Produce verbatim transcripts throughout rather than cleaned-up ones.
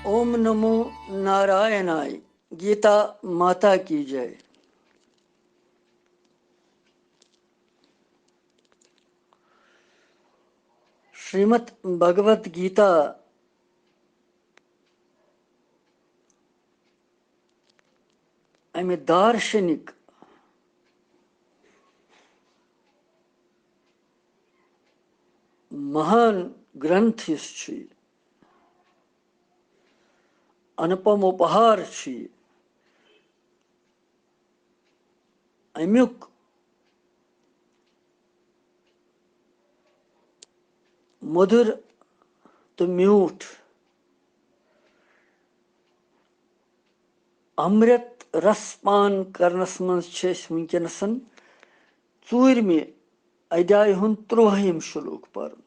اوم نمو نارائنائے۔ گیتا ماتا کی J. Shrimad Bhagavad Gita, امہِ دارشنک مہان گرنتھ یُس چھُ، انپم اپہار چھُ یہِ۔ امیُک مٔدُر تہٕ میوٗٹھ امرت رس پان کرنس منٛز چھِ أسۍ وٕنکیٚنَس ژوٗرمہِ ادھیایہِ ہُنٛد تُرٛوٲہِم شلوک پرُن۔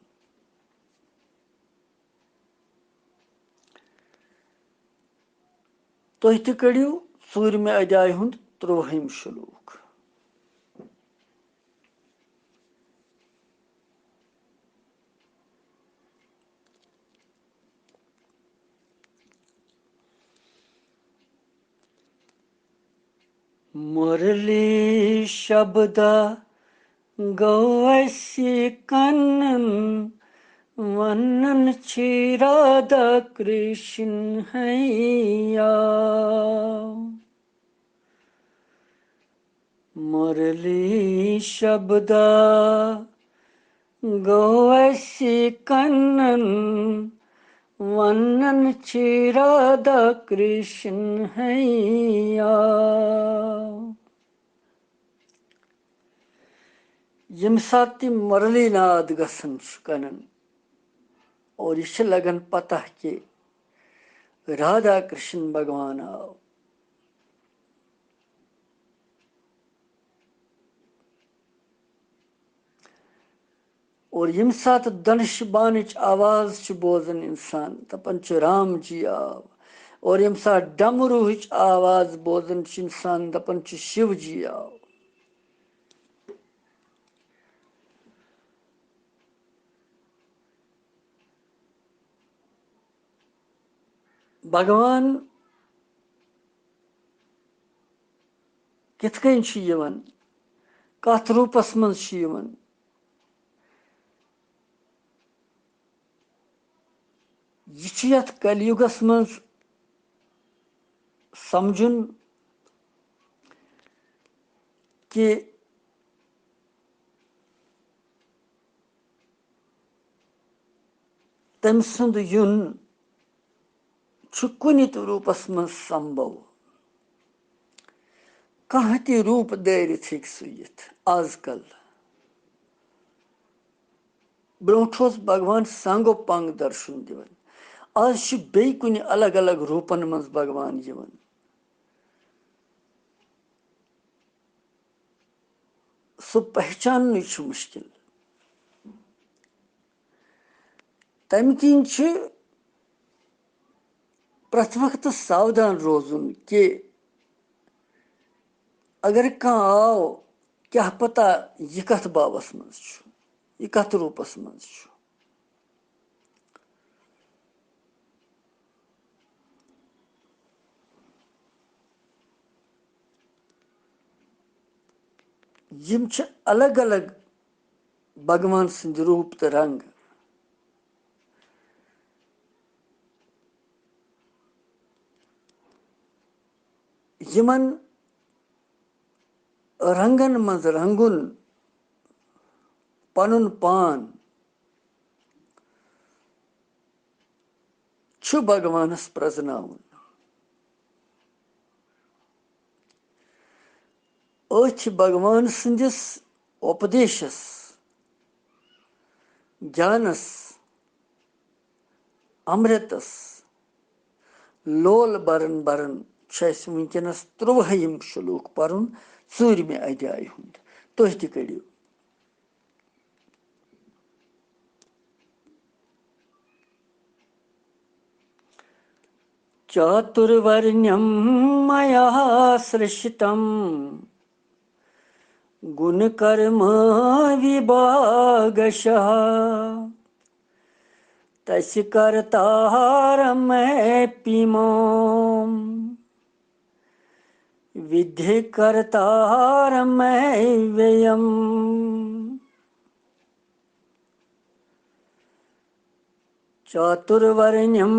تُہۍ تہِ کٔڑِو ژوٗرمہِ ادھیایہِ ہُنٛد تُرٛوٲہِم شلوک۔ مرلی شبدہ گوٚو اَسہِ کنن، ونان چھِ رادھا کرشن ہیا۔ مرلی شبدہ گوٚو اَسہِ کنن، ونان چھِ رادھا کرشن ہیا۔ ییٚمہِ ساتہٕ تہِ مرلی ناد گژھان چھُ کنن، اور یہِ چھِ لگان پتہ کہِ رادھا کرشن بھگوان آو۔ اور ییٚمہِ ساتہٕ دھنش بانٕچ آواز چھُ بوزان انسان، دپان چھُ رام جی آو۔ اور ییٚمہِ ساتہٕ ڈمروہٕچ آواز بوزان چھُ انسان، دپان چھُ شیو جی آو۔ بھگوان کِتھ کٔنۍ چھُ یِوان، کتھ روٗپس منٛز چھُ یِوان، یہِ چھُ یتھ کلیُگس منٛز سمجھُن کہِ تٔمۍ سُنٛد یُن چھُ کُنہِ تہِ روٗپس منٛز سمبھو۔ کانٛہہ تہِ روٗپ دٲرِتھ ہیٚکہِ سُہ یِتھ۔ آز کل برونٛٹھ اوس بھگوان سانگو پانگ درشن دِوان، آز چھُ بیٚیہِ کُنہِ الگ الگ روٗپن منٛز بھگوان یِوان۔ سُہ پہچاننٕے چھُ مُشکِل۔ تَمہِ کِنۍ چھُ پرٛٮ۪تھ وقتہٕ ساودان روزُن کہِ اگر کانٛہہ آو، کیٛاہ پتہ یہِ کتھ باوس منٛز چھُ، یہِ کتھ روٗپس منٛز چھُ۔ یِم چھِ الگ الگ بھگوان سٕنٛدۍ روٗپ تہٕ رنٛگ۔ یِمن رنٛگن منٛز رنٛگُن، پنُن پان چھُ بھگوانس پرزناوُن۔ أتھۍ بھگوان سٕنٛدِس اُپدیشس، گیانس، امرتس لول برن برن چھُ اَسہِ وٕنکیٚنس تُرٛوٲہِم شلوک پرُن، ژوٗرمہِ ادھیایہِ ہُنٛد۔ تُہۍ تہِ کٔرِو۔ چاتُرورنیم میا سرشتم، گُنکرما وِبھاگشاہ۔ तस्य कर्तारमपि मां विद्धि कर्तारमव्ययम्। चातुर्वर्ण्यं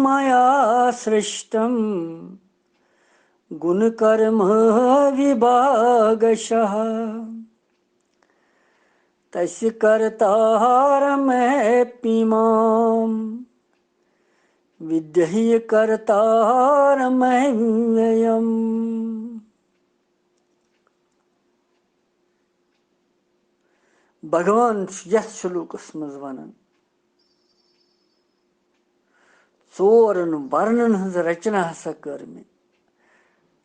मया सृष्टं गुणकर्मविभागशः। तस्य कर्तारमपि मां विद्धि कर्तारमव्ययम्۔ بھگوان چھُ یتھ شلوکس منٛز ونان، ژورن ورنن ہٕنٛز رچنا ہسا کٔر مےٚ،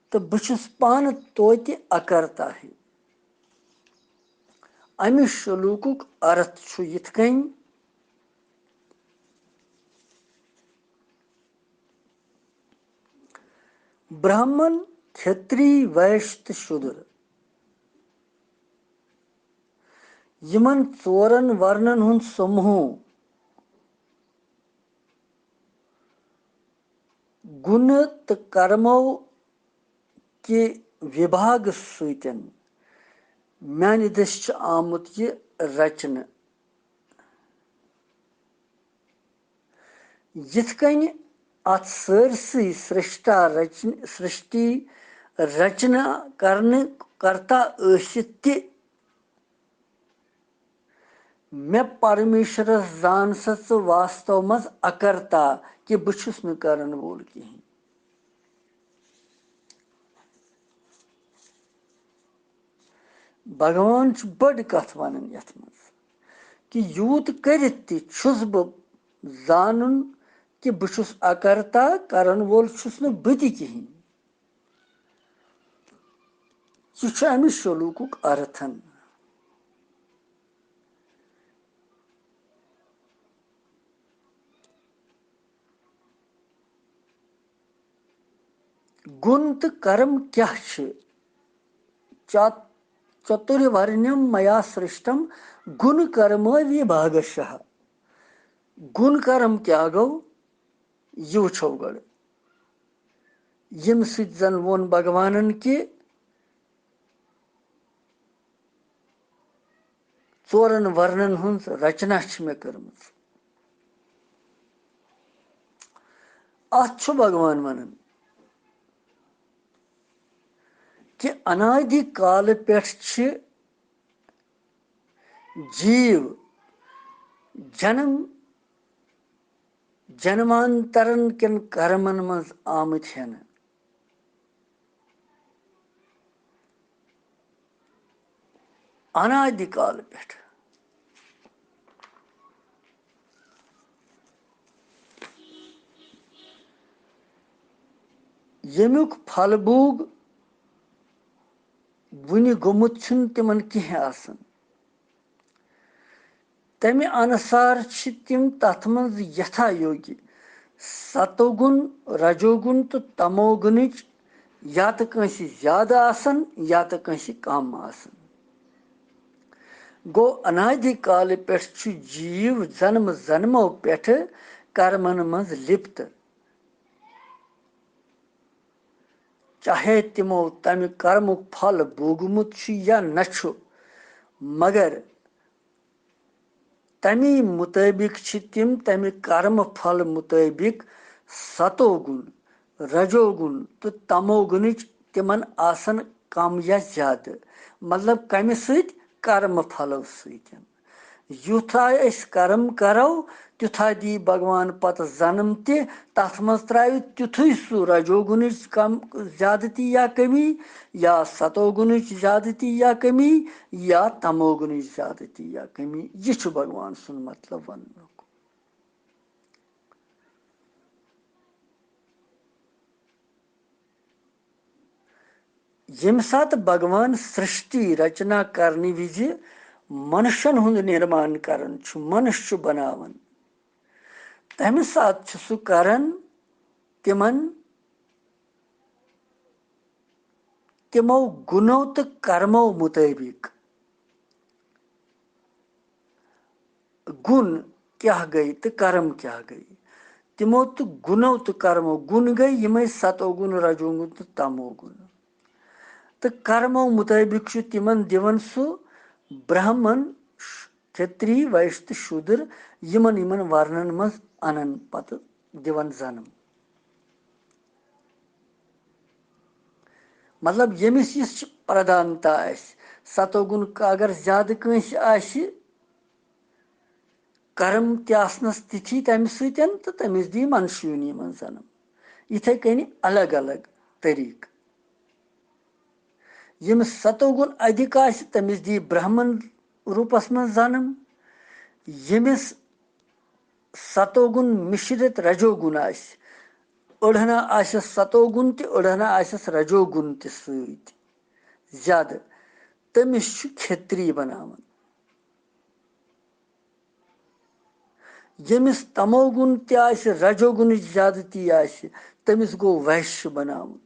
تہٕ بہٕ چھُس پانہٕ توتہِ اکرتا ہی۔ امہِ شلوکُک ارتھ چھُ یِتھ کٔنۍ، برہمن، کھتری، ویش تہٕ شودر، یِمن ژورن ورنن ہُنٛد سموٗہ گُنہٕ تہٕ کرمو کہِ وِبھاگہٕ سۭتۍ میانہِ دٔسۍ چھُ آمُت یہِ رچنہٕ۔ یِتھ کٔنۍ اتھ سٲرسٕے سرشٹا رچن-، سرشٹی رچنا کرنہٕ کرتا ٲسِتھ تہِ مےٚ پرمیشورس زان سا ژٕ واستو منٛز اکرتا، کہِ بہٕ چھُس نہٕ کرن وول کِہینۍ۔ بھگوان چھُ بٔڑ کتھ ونان یتھ منٛز، کہِ یوٗت کٔرِتھ تہِ چھُس بہٕ زانُن کہِ بہٕ چھُس اکرتا، کرن وول چھُس نہٕ بہٕ تہِ کِہینۍ۔ یہِ چھُ امہِ شلوکُک ارتھن۔ گُن تہٕ کرم کیٛاہ چھِ؟ چا-، چتُرورنیم میا سرشٹم گُن کرم وِبھاگشہ۔ گُن کرم کیٛاہ گوٚو؟ یہِ وٕچھو گۄڈٕ۔ ییٚمہِ سۭتۍ زن ووٚن بھگوانن کہِ ژورن ورنن ہٕنٛز رچنا چھِ مےٚ کٔرمٕژ۔ اتھ چھُ بھگوان ونان کہِ انادِ کالہٕ پٮ۪ٹھ چھِ جیٖو جنم جنمانترن کٮ۪ن کرمن منٛز آمٕتۍ ہٮ۪نہٕ۔ انادِ کالہٕ پٮ۪ٹھ۔ ییٚمیُک پھل بوگ وُنہِ گوٚمُت چھُنہٕ تِمن کینٛہہ آسان۔ تمہِ انُسار چھِ تِم تتھ منٛز یتھا یوگی، ستو گُن، رجو گُن تہٕ تمو گُنٕچ یا تہٕ کٲنٛسہِ زیادٕ آسان یا تہٕ کٲنٛسہِ کم آسان۔ گوٚو، انادِ کالہٕ پٮ۪ٹھ چھُ جیٖو زنمہٕ زنمو پٮ۪ٹھٕ کرمن منٛز لِپت۔ چاہے تِمو تمہِ کرمُک پھل بوگمُت چھُ یا نہ چھُ، مگر تمی مُطٲبِق چھِ تِم تمہِ کرمہٕ پھل مُطٲبِق ستو گُن، رجو گُن تہٕ تمو گُنٕچ تِمن آسان کم یا زیادٕ، مطلب کمہِ سۭتۍ؟ کرمہٕ پھلو سۭتۍ۔ یُتھا أسۍ کرم کرو، تیُتھا دی بھگوان پتہٕ زنم تہِ، تتھ منٛز ترٛاوِ تیُتھُے سُہ رجو گُنٕچ کم، زیادتی یا کمی، یا ستو گُنٕچ زیادتی یا کمی، یا تمو گُنٕچ زیادتی یا کمی۔ یہِ چھُ بھگوان سُنٛد مطلب وننُک۔ ییٚمہِ ساتہٕ بھگوان سرشٹی رچنا کرنہٕ وِزِ منشن ہُنٛد نِرمان کران چھُ، منش چھُ بناوان، تمہِ ساتہٕ چھُ سُہ کران تِمن، تِمو گُنو تہٕ کرمو مُطٲبِق۔ گُن، کیٛاہ گٔے تہٕ کرم کیٛاہ گٔے۔ تِمو تہٕ گُنو تہٕ کرمو، گُن گٔے یِمے ستو گُن، رجو گُن تہٕ تمو گُن۔ تہٕ کرمو مُطٲبِق چھُ تِمن دِوان سُہ برہمن، کھتری، ویش تہٕ شودر، یِمن یِمن ورنن منٛز انان پتہٕ دِوان جنم۔ مطلب، ییٚمِس یُس چھِ پرٛدھانتا آسہِ، ستو گُن اگر زیادٕ کٲنٛسہِ آسہِ، کرم تہِ آسنس تِتھی تمہِ سۭتۍ، تہٕ تٔمِس دی منشیونی منٛز جنم۔ یِتھے کٔنۍ الگ الگ طریٖقہٕ۔ ییٚمِس ستو گُن ادھِک آسہِ، تٔمِس دی برہمن روٗپس منٛز جنم۔ ییٚمِس ستو گُن مِشرِت رجو گُن آسہِ، أڑہنا آسٮ۪س ستو گُن تہِ، أڑہنا آسٮ۪س رجو گُن تہِ سۭتۍ زیادٕ، تٔمِس چھُ کھتری بناوان۔ ییٚمِس تمو گُن تہِ آسہِ، رجو گُنٕچ زیادتی آسہِ، تٔمِس گوٚو ویشیہ بناوُن۔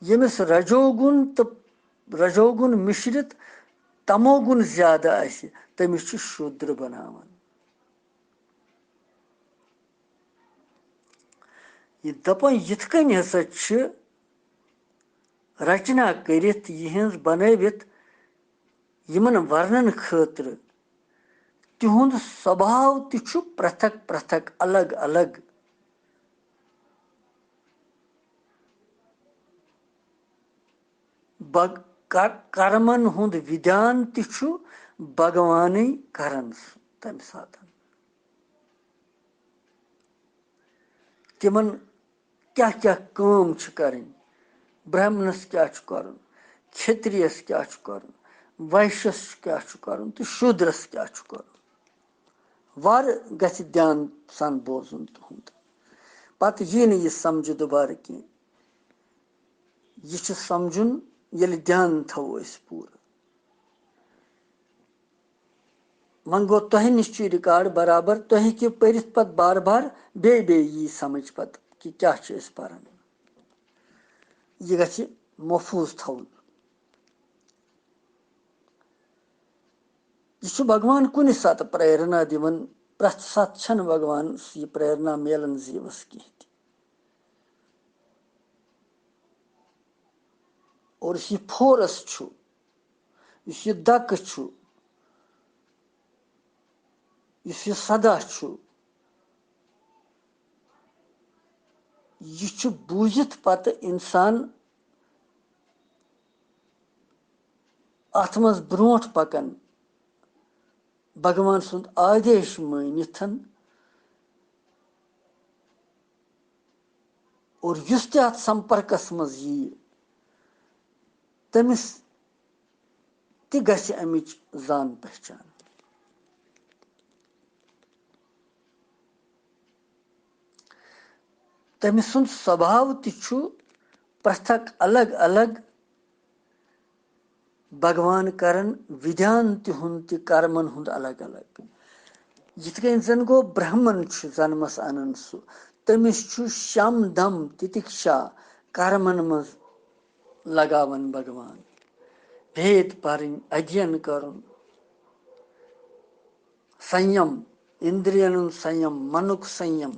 ییٚمِس رجو گُن تہٕ رجو گُن مِشرِت تمو گُن زیادٕ آسہِ، تٔمِس چھُ شودر بناوان۔ یہِ دَپان یِتھ کٔنۍ ہسا چھِ رچنا کٔرِتھ یِہٕنٛز بنٲوِتھ یِمن ورنن خٲطرٕ، تِہُنٛد سوبھاو تہِ چھُ پرتھک پرتھک، الگ الگ۔ بگ-، کر-، کرمن ہُنٛد وِدھان تہِ چھُ بھگوانٕے کران سُہ تَمہِ ساتہٕ۔ تِمن کیٛاہ کیٛاہ کٲم چھِ کرٕنۍ، برہمنس کیٛاہ چھُ کرُن، کھتریس کیٛاہ چھُ کرُن، ویشس کیٛاہ چھُ کرُن تہٕ شودرس کیٛاہ چھُ کرُن۔ وارٕ گژھِ دھیان سان بوزُن تُہُنٛد۔ پتہٕ یی نہٕ یہِ سمجھِ دُبارٕ کینٛہہ۔ یہِ چھُ سمجھُن، ییٚلہِ دھیان تھاوو أسۍ پوٗرٕ۔ وۄنۍ گوٚو، تۄہہِ نِش چھُ یہِ ریکارڈ برابر، تُہۍ ہیٚکِو پٔرِتھ پتہٕ بار بار بیٚیہِ بیٚیہِ یی سمجھ پتہٕ کہِ کیٛاہ چھِ أسۍ پران۔ یہِ گژھِ محفوٗظ تھاوُن۔ یہِ چھُ بھگوان کُنہِ ساتہٕ پریرنا دِوان، پرٛٮ۪تھ ساتہٕ چھَنہٕ بھگوانَس یہِ پریرنا میلان زیٖوَس کینٛہہ تہِ۔ اور یُس یہِ فورس چھُ، یُس یہِ دَکہٕ چھُ، یُس یہِ صدا چھُ، یہِ چھُ بوٗزِتھ پتہٕ اِنسان اَتھ منٛز برٛونٛٹھ پَکان، بھگوان سُنٛد آدیش مٲنِتھ۔ اور یُس تہِ اَتھ سمپرکس منٛز یِیہِ، تٔمِس تہِ گژھِ اَمِچ زان پہچان۔ تٔمۍ سُنٛد سوبھاو تہِ چھُ پرٛتھک الگ الگ، بھگوان کرن وِدھان تِہُنٛد تہِ کرمن ہُنٛد الگ الگ۔ یِتھ کٔنۍ زن گوٚو برہمن چھُ جنمس انان سُہ، تٔمِس چھُ شم دم تِتِکشا کرمن منٛز لگاوان بھگوان۔ بھید پرٕنۍ، ادھین کرُن، سنیم، اندرین ہُنٛد سنیم، منُک سنیم۔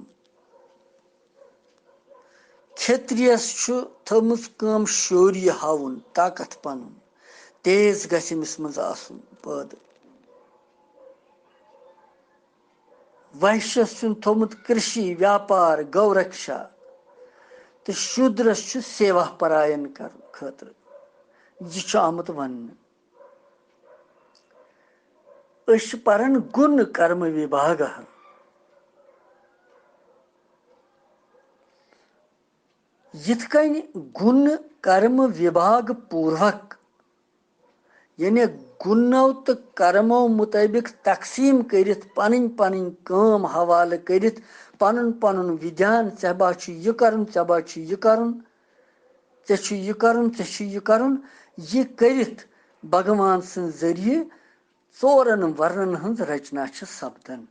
کھتریس چھُ تھٲومٕژ کٲم شوری ہاوُن، طاقت پنُن، تیز گژھِ أمِس منٛز آسُن پٲدٕ۔ ویشس چھُن تھوٚومُت کرشی، ویاپار، گو رکشا، تہٕ شودرس چھُ سیوا پراین کرنہٕ خٲطرٕ۔ یہِ چھُ آمُت وننہٕ۔ أسۍ چھِ پران گُن کرم وِبھاگہ۔ یِتھ کٔنۍ گُن کرم وِبھاگ پوٗروک، یعنی گُنو تہٕ کرمو مُطٲبِق تقسیٖم کٔرِتھ، پنٕنۍ پنٕنۍ کٲم حوالہٕ کٔرِتھ، پنُن پنُن وِدھان، ژےٚ با چھُ یہِ کرُن، ژےٚ با چھُ یہِ کرُن، ژےٚ چھُ یہِ کرُن، ژےٚ چھُ یہِ کرُن، یہِ کٔرِتھ بھگوان سٕنٛدِ ذٔریعہٕ ژورن ورنن ہٕنٛز رچنا چھِ سپدان۔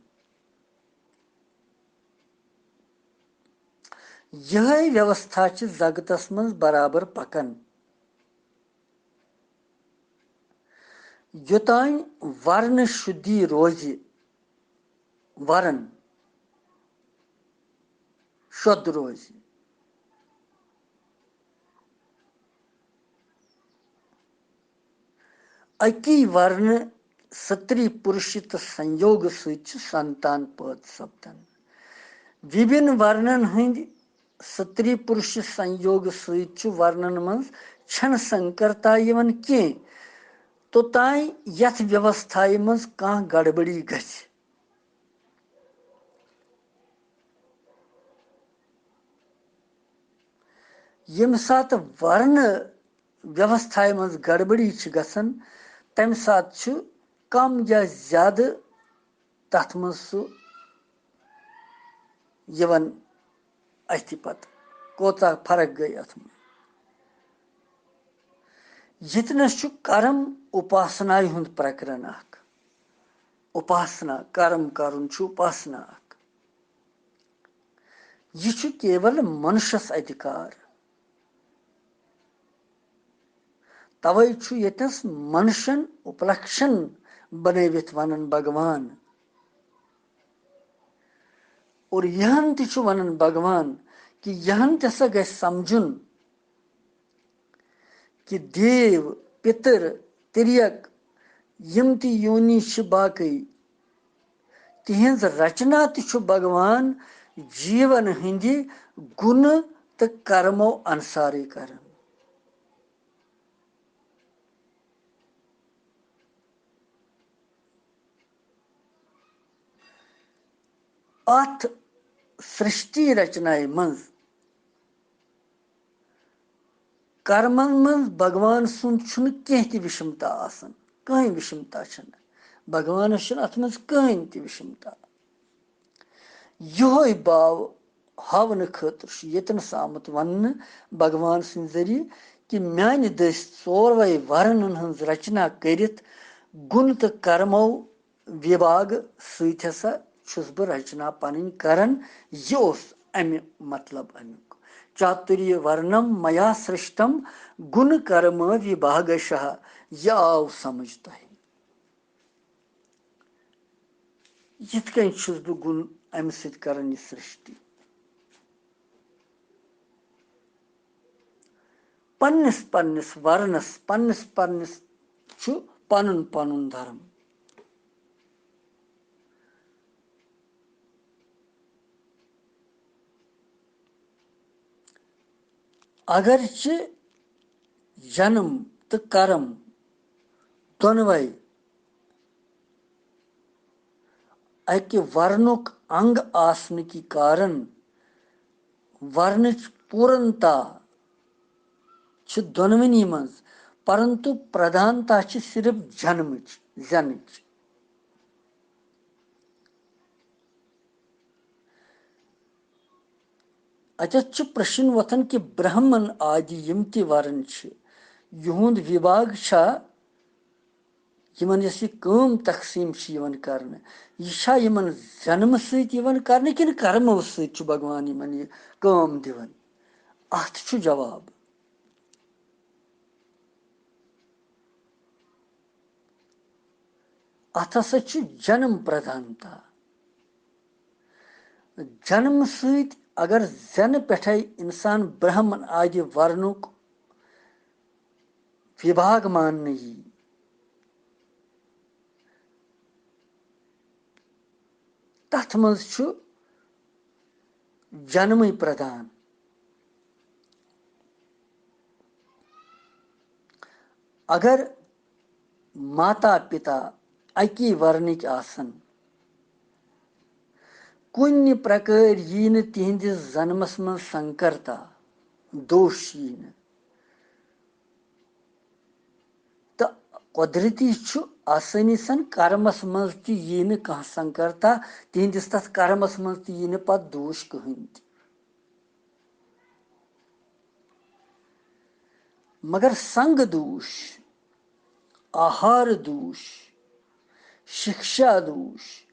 یِہے ویوستھا چھِ جگتس منٛز برابر پکان۔ یوٚتام ورنہٕ شُدھی روزِ، ورن شۄد روزِ۔ اَکی ورنہٕ ستری پُرشہِ تہٕ سنیوگہٕ سۭتۍ چھُ سنتان پٲدٕ سپدان۔ وِبھِن ورنن ہٕنٛدِ ستری پُرشہِ سنیوگہٕ سۭتۍ چھُ ورنن منٛز چھنہٕ سنکرتا یِوان کینٛہہ، توٚتام یتھ ویوستھایہِ منٛز کانٛہہ گڑبڑی گژھِ۔ ییٚمہِ ساتہٕ ورنہٕ ویوستھایہِ منٛز گڑبڑی چھِ گژھان، تمہِ ساتہٕ چھُ کم یا زیادٕ تتھ منٛز سُہ یِوان اَتھِ پتہٕ۔ کوتاہ فرق گٔے اتھ منٛز؟ ییٚتنس چھُ کرم اُپاسنایہِ ہُنٛد پرکرن اکھ۔ اُپاسنا، کرم کرُن چھُ اُپاسنا اکھ۔ یہِ چھُ کیول منشس ادھیکار۔ توے چھُ ییٚتنس منشن اُپلکشن بنٲوِتھ ونان بھگوان۔ اور یِہن تہِ چھُ ونان بھگوان کہِ یِہن تہِ ہسا گژھِ سمجھُن کہِ دیو، پِتٕر، تِریَک، یِم تہِ یونی چھِ باقٕے، تِہنٛز رچنا تہِ چھُ بھگوان جیٖون ہٕنٛدِ گُنہٕ تہٕ کرمو انسارے کران۔ اتھ سرشٹی رچنایہِ منٛز کرمن منٛز بھگوان سُنٛد چھُنہٕ کینٛہہ تہِ وشمتا آسان، کٕہٕنۍ وشمتا چھنہٕ۔ بھگوانس چھُنہٕ اتھ منٛز کٕہٕنۍ تہِ وشمتا۔ یِہوے باو ہاونہٕ خٲطرٕ چھُ ییٚتنس آمُت وننہٕ بھگوان سٕنٛدِ ذٔریعہٕ کہِ میانہِ دٔسۍ ژوروے ورنن ہٕنٛز رچنا کٔرِتھ گُن تہٕ کرمو وِبھاگ سۭتۍ ہسا چھُس بہٕ رچنا پنٕنۍ کران۔ یہِ اوس امہِ مطلب امیُک۔ چاتُریہ ورنم میا سرشٹم گُن کرم وِبھاگشہ۔ یہِ آو سمجھ تۄہہِ؟ یِتھ کٔنۍ چھُس بہٕ گُن امہِ سۭتۍ کران یہِ سرشٹی۔ پننِس پننِس ورنس، پننِس پننِس چھُ پنُن پنُن دھرم۔ اگرچہِ جنم تہٕ کرم دۄنوے اکہِ ورنُک انگ آسنہٕ کہِ کارن ورنٕچ پوٗرنتا چھِ دۄنوٕنی منٛز، پرنتو پردھانتا چھِ صرف جنمٕچ، زٮ۪نٕچ۔ اتٮ۪تھ چھُ پرشن وۄتھان کہِ برہمن آدِ یِم تہِ ورن چھِ، یِہُنٛد وِبھاگ چھا؟ یِمن یۄس یہِ کٲم تقسیٖم چھِ یِوان کرنہٕ، یہِ چھا یِمن جنمہٕ سۭتۍ یِوان کرنہٕ کِنہٕ کرمو سۭتۍ چھُ بھگوان یِمن یہِ کٲم دِوان؟ اتھ چھُ جواب۔ اتھ ہسا چھُ جنم پردھانتا۔ جنم سۭتۍ اگر زٮ۪نہٕ پٮ۪ٹھے انسان برہمن آدِ ورنُک وِبھاگ ماننہٕ یی، تتھ منٛز چھُ جنمٕے پردھان۔ اگر ماتا پتا اکی ورنٕکۍ آسن، کُنہِ پرکٲرۍ یی نہٕ تِہنٛدِس جنمس منٛز سنکرتا، دوش یی نہٕ۔ تہٕ قۄدرتی چھُ آسٲنی سان کرمس منٛز تہِ یی نہٕ کانٛہہ سنکرتا، تِہنٛدِس تتھ کرمس منٛز تہِ یی نہٕ پتہٕ دوش کٕہٕنۍ تہِ۔ مگر سنگ دوش، آہار دوش، شکشا دوش،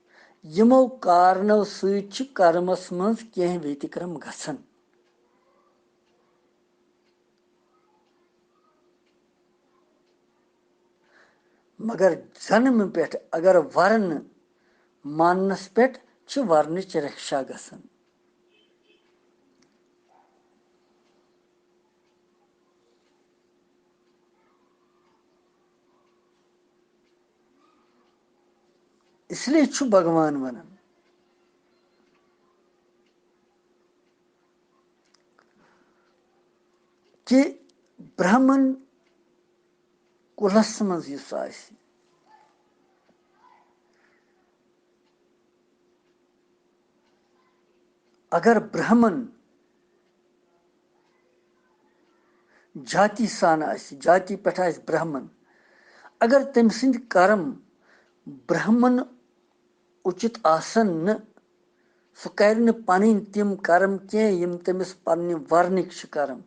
یِمو کارنو سۭتۍ چھِ کرمس منٛز کینٛہہ ویتکرم گژھان۔ مگر جنمہٕ پٮ۪ٹھ اگر ورنہٕ ماننس پٮ۪ٹھ چھِ ورنٕچ رکشا گژھان۔ اس لیے چھُ بھگوان ونان کہِ برہمن کُلس منٛز یُس آسہِ، اگر برہمن جاتی سان آسہِ، جاتی پٮ۪ٹھ آسہِ برہمن، اگر تٔمۍ سٕنٛدۍ کرم برہمن اُچِت آسن نہٕ، سُہ کرِ نہٕ پنٕنۍ تِم کرم کینٛہہ یِم تٔمِس پننہِ ورنٕکۍ چھِ کرم،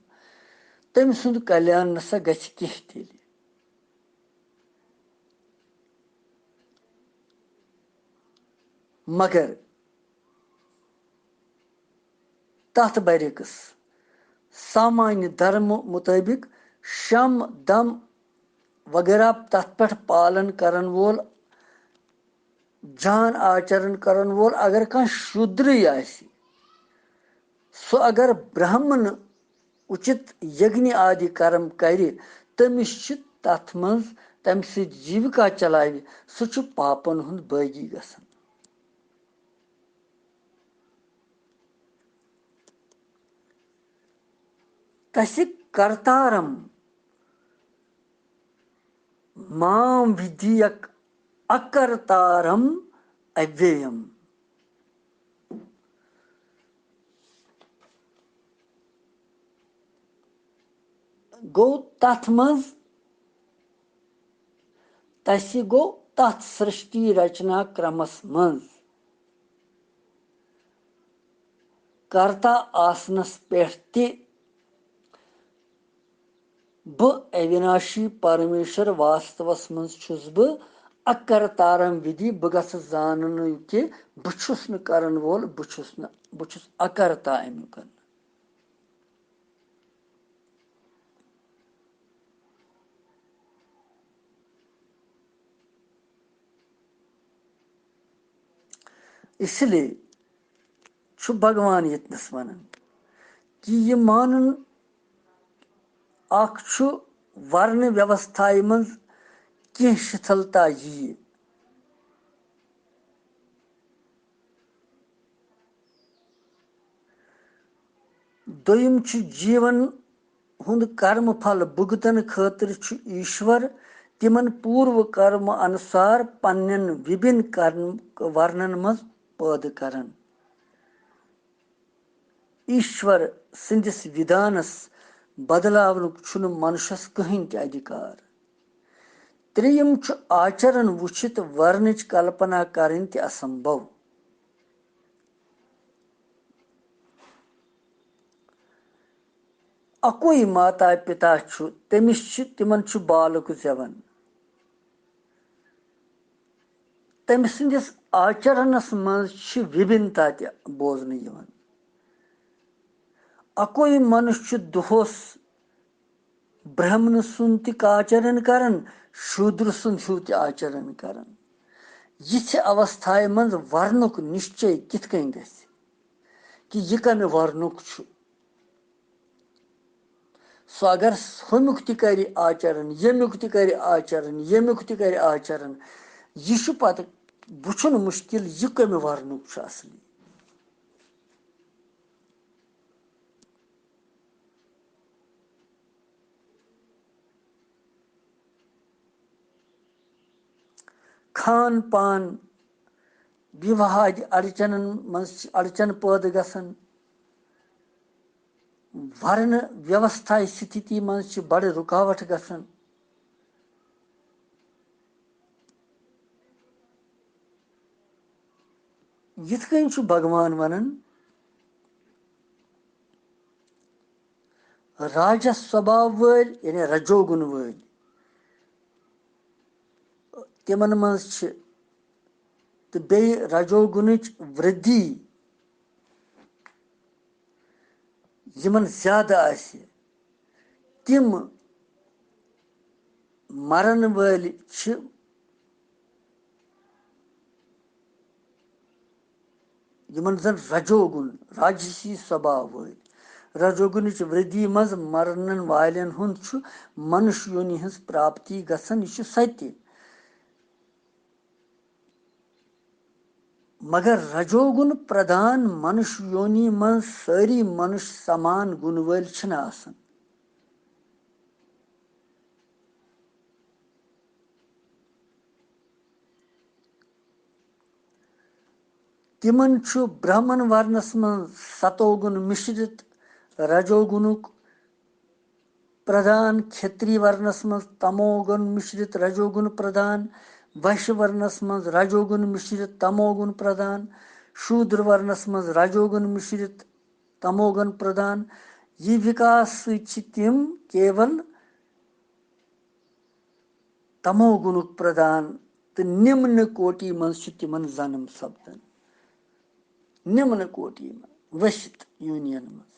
تٔمۍ سُنٛد کلیان نسا گژھِ کینٛہہ تیٚلہِ۔ مگر تتھ برعکس سامانیہ دھرم مطٲبق شم دم وغیرہ تتھ پٮ۪ٹھ پالن کرن وول، جان آچرن کرن وول اگر کانٛہہ شودرٕے آسہِ، سُہ اگر برہمن اُچِت یگنی آدی کرم کرِ، تٔمِس چھِ تتھ منٛز تمہِ سۭتۍ جیوِکا چلاوِ، سُہ چھُ پاپن ہُنٛد بٲغی گژھان۔ تسہِ کرتارم مام ودیک اکرتارم اویم۔ گوٚو تتھ منٛز، تسہِ گوٚو تتھ سرشٹی رچنا کرمس منٛز کرتا آسنس پٮ۪ٹھ تہِ بہٕ اوِناشی پرمیشور واستوس منٛز چھُس بہٕ اکرتارم ودی، بہٕ گژھٕ زانُن کہِ بہٕ چھُس نہٕ کرن وول، بہٕ چھُس نہٕ، بہٕ چھُس اکرتا امیُک۔ اس لیے چھُ بھگوان ییٚتنَس وَنان کہِ یہِ مانُن اکھ چھُ ورنہٕ ویوستھایہِ منٛز کینٛہہ شِتھلتا یِیہِ۔ دوٚیِم چھُ جیٖون ہُنٛد کرم پھل بُگتن خٲطرٕ چھُ ایشور تِمن پوٗروٕ کرم انُسار پننٮ۪ن وِبھِن کرم ورنن منٛز پٲدٕ کران۔ ایشور سٕنٛدِس وِدھانس بدلاونُک چھُنہٕ منشس کٕہٕنۍ تہِ ادھیکار۔ ترٛیٚیِم چھُ آچرن وُچھِتھ ورنٕچ کلپنا کرٕنۍ تہِ اسمبھو۔ اکُے ماتا پتا چھُ، تٔمِس چھِ، تِمن چھُ بالُک زٮ۪وان۔ تٔمۍ سٕنٛدِس آچرنس منٛز چھِ وِبھِنتا تہِ بوزنہٕ یِوان۔ اکُے منُش چھُ دۄہس برہمنہٕ سُنٛد تہِ آچرن کران، شودر سُنٛد ہیوٗ تہِ آچرن کران۔ یِژھِ اوستھایہِ منٛز ورنُک نِشچے کِتھ کٔنۍ گژھِ کہِ یہِ کمہِ ورنُک چھُ؟ سُہ اگر ہُمیُک تہِ کرِ آچرن، ییٚمیُک تہِ کرِ آچرن، ییٚمیُک تہِ کرِ آچرن، یہِ چھُ پتہٕ وُچھُن مُشکِل، یہِ کمہِ ورنُک چھُ اصلی۔ کھان پان، وِواہادِ اڑچنن منٛز چھِ اڑچن پٲدٕ گژھان، ورنہٕ ویوستھایہِ ستھتی منٛز چھِ بڑٕ رُکاوٹ گژھان۔ یِتھ کٔنۍ چھُ بھگوان ونان، راجس سوبھاو وٲلۍ، یعنی رجوگُن وٲلۍ، تِمن منٛز چھِ، تہٕ بیٚیہِ رجوگُنٕچ وِرٛدھی یِمن زیادٕ آسہِ، تِم مرن وٲلۍ چھِ یِمن زن رجوگُن، راجسی سوبھاو وٲلۍ۔ رجوگُنٕچ وردی منٛز مرنن والٮ۪ن ہُنٛد چھُ منش یونی ہٕنٛز پراپتی گژھان، یہِ چھُ ستہِ۔ مگر رجوگُن پردھان منش یونی منٛز سٲری منش سمان گُن وٲلۍ چھِنہٕ آسان۔ تِمن چھُ برہمن ورنس منٛز ستوگُن مِشرِت رجوگُنُک پردھان، کھتری ورنس منٛز تموگُن مِشرِت رجوگُن پردھان، ویشیہ ورنس منٛز رجوگُن مِشرِت تموگُن پردھان، شودر ورنس منٛز رجوگُن مِشرِت تموگُن پردھان۔ یہِ وِکاس سۭتۍ چھِ تِم کیول تموگُنُک پردھان تہٕ نِمنہٕ کوٹی منٛز چھُ تِمن جنم سپدان۔ نِمنہٕ کوٹی منٛز، ؤسِتھ یونین منٛز۔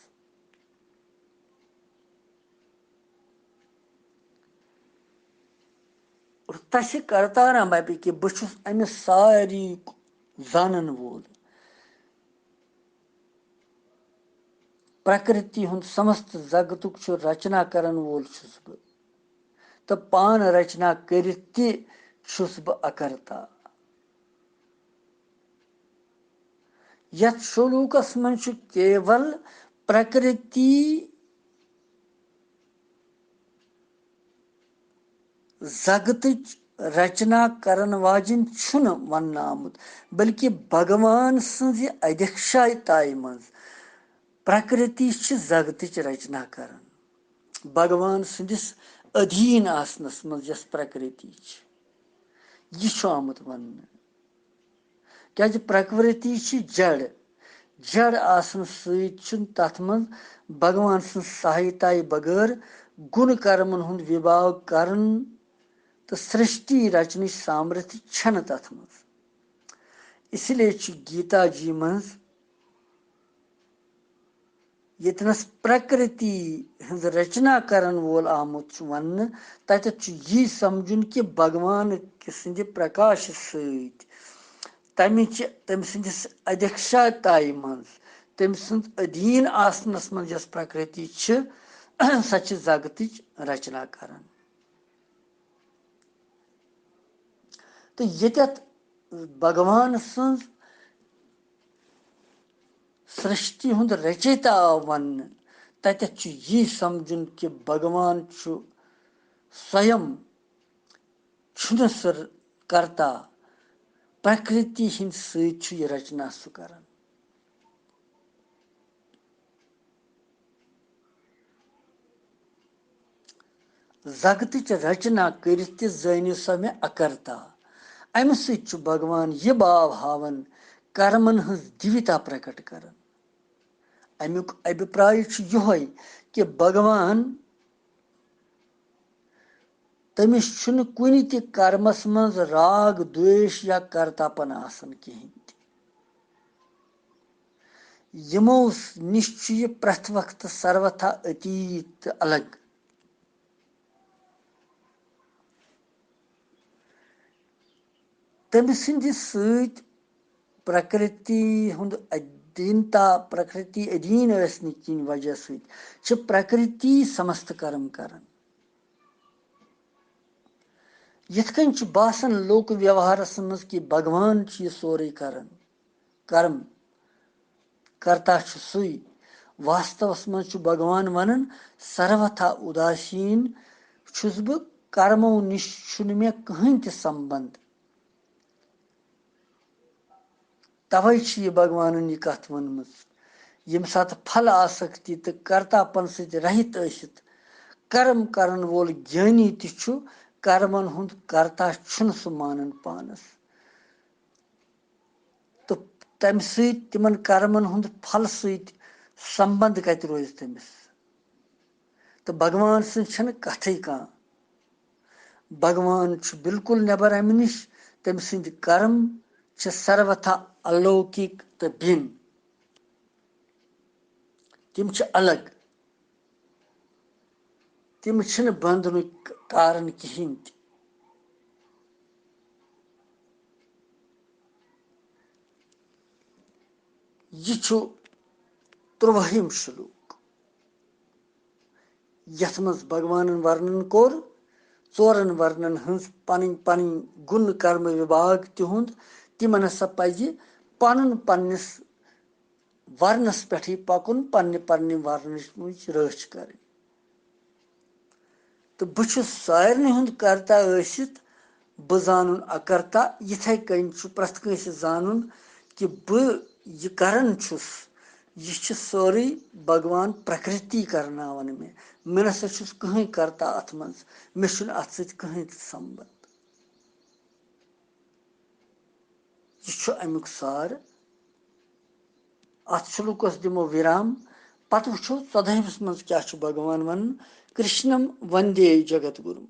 اور تسہِ کرتارم اپہِ کہِ بہٕ چھُس أمِس ساروی زانن وول۔ پرکرتی ہُنٛد سمست جگتُک چھُ رچنا کرن وول چھُس بہٕ، تہٕ پانہٕ رچنا کٔرِتھ تہِ چھُس بہٕ اکرتا۔ یتھ شلوکس منٛز چھُ کیول پرکرتی زگتٕچ رچنا کرن واجِنۍ چھُنہٕ وننہٕ آمُت، بلکہِ بھگوان سٕنزِ ادھیکشایتایہِ منٛز پرکرتی چھِ زگتٕچ رچنا کران۔ بھگوان سٕنٛدِس ادھیٖن آسنس منٛز یۄس پرکرتی چھِ، یہِ چھُ آمُت وننہٕ۔ کیازِ پرکرتی چھِ جڑ۔ جڑ آسنہٕ سۭتۍ چھُنہٕ تتھ منٛز بھگوان سٕنٛز سہایتایہِ بغٲر گُن کرمن ہُنٛد وِبھاگ کرُن تہٕ سرشٹی رچنٕچ سامرتھی چھنہٕ تتھ منٛز۔ اسی لیے چھُ گیتا جی منٛز ییٚتنَس پرکرتی ہٕنٛز رچنا کرن وول آمُت چھُ وننہٕ، تتٮ۪تھ چھُ یی سمجھُن کہِ بھگوان سٕنٛدِ پرکاش سۭتۍ، تمہِ چہِ، تٔمۍ سٕنٛدِس ادھیکشتایہِ منٛز، تٔمۍ سٕنٛز ادھیٖن آسنس منٛز یۄس پرکرتی چھِ، سۄ چھِ زگتٕچ رچنا کران۔ تہٕ ییٚتٮ۪تھ بھگوان سٕنٛز سرشٹی ہُنٛد رچیتا آو وننہٕ، تتٮ۪تھ چھُ یی سمجھُن کہِ بھگوان چھُ سویم، چھُنہٕ سُہ کرتا، پرکرتی ہٕنٛدۍ سۭتۍ چھُ یہِ رچنا سُہ کران۔ زگتٕچ رچنا کٔرِتھ تہِ زٲنِو سا مےٚ اکرتا۔ امہِ سۭتۍ چھُ بھگوان یہِ باو ہاوان، کرمن ہٕنٛز دیوتا پرکٹ کران۔ امیُک ابھیپراے چھُ یِہوے کہِ بھگوان، تٔمِس چھُنہٕ کُنہِ تہِ کرمس منٛز راگ، دویش یا کرتاپن آسان کِہینۍ تہِ۔ یِمو نِش چھُ یہِ پرٛٮ۪تھ وقتہٕ سروتھا أتیٖت تہٕ الگ۔ تٔمۍ سٕنٛدِ سۭتۍ پرکرتی ہُنٛد ادھیٖنتا، پرکرتی ادھیٖن ٲسنہٕ کِنۍ وجہ سۭتۍ چھِ پرکرتی سمست کرم کران۔ یِتھ کٔنۍ چھُ باسان لوک ویوہارس منٛز کہِ بھگوان چھُ یہِ سورُے کران، کرم کرتا چھُ سُے۔ واستوس منٛز چھُ بھگوان ونان، سروتھا اُداسیٖن چھُس بہٕ، کرمو نِش چھُنہٕ مےٚ کٕہٕنۍ تہِ سمبند۔ توے چھِ یہِ بھگوانن یہِ کتھ ؤنمٕژ، ییٚمہِ ساتہٕ پھل آسکتی تہٕ کرتاپن سۭتۍ رہِت ٲسِتھ کرم کرن وول گیانی تہِ چھُ، کرمن ہُنٛد کرتا چھُنہٕ سُہ مانان پانس۔ تہٕ تمہِ سۭتۍ، تِمن کرمن ہُنٛد پھل سۭتۍ سمبند کتہِ روزِ تٔمِس؟ تہٕ بھگوان سٕنٛز چھنہٕ کتھٕے کانٛہہ۔ بھگوان چھُ بالکل نٮ۪بر امہِ نِش۔ تٔمۍ سٕنٛدۍ کرم چھِ سروتھا الوکِک تہٕ بِن۔ تِم چھِ الگ۔ تِم چھِنہٕ بندنُک کارن کِہینۍ تہِ۔ یہِ چھُ تُرٛوٲہِم شلوک، یَتھ منٛز بھگوانن ورنن کوٚر ژورن ورنن ہٕنٛز پنٕنۍ پنٕنۍ گُن کرمہٕ وِبھاگ تِہُنٛد۔ تِمن ہسا پزِ پنُن پننِس ورنس پٮ۪ٹھٕے پکُن، پننہِ پننہِ ورنٕچ رٲچھ کرٕنۍ۔ تہٕ بہٕ چھُس سارنٕے ہُنٛد کرتا ٲسِتھ بہٕ زانُن اکرتا۔ یِتھے کٔنۍ چھُ پرٛٮ۪تھ کٲنٛسہِ زانُن کہِ بہٕ یہِ کران چھُس، یہِ چھُ سورُے بھگوان پرٛکرتی کرناوان مےٚ۔ مےٚ نسا چھُس کٕہٕنۍ کرتا اتھ منٛز، مےٚ چھُنہٕ اتھ سۭتۍ کٕہٕنۍ تہِ سمبنٛد۔ یہِ چھُ امیُک سار۔ اتھ شلوکس دِمو وِرام، پتہٕ وٕچھو ژۄدہمِس منٛز کیٛاہ چھُ بھگوان ونان۔ کرشنم وندے جگت گُروم۔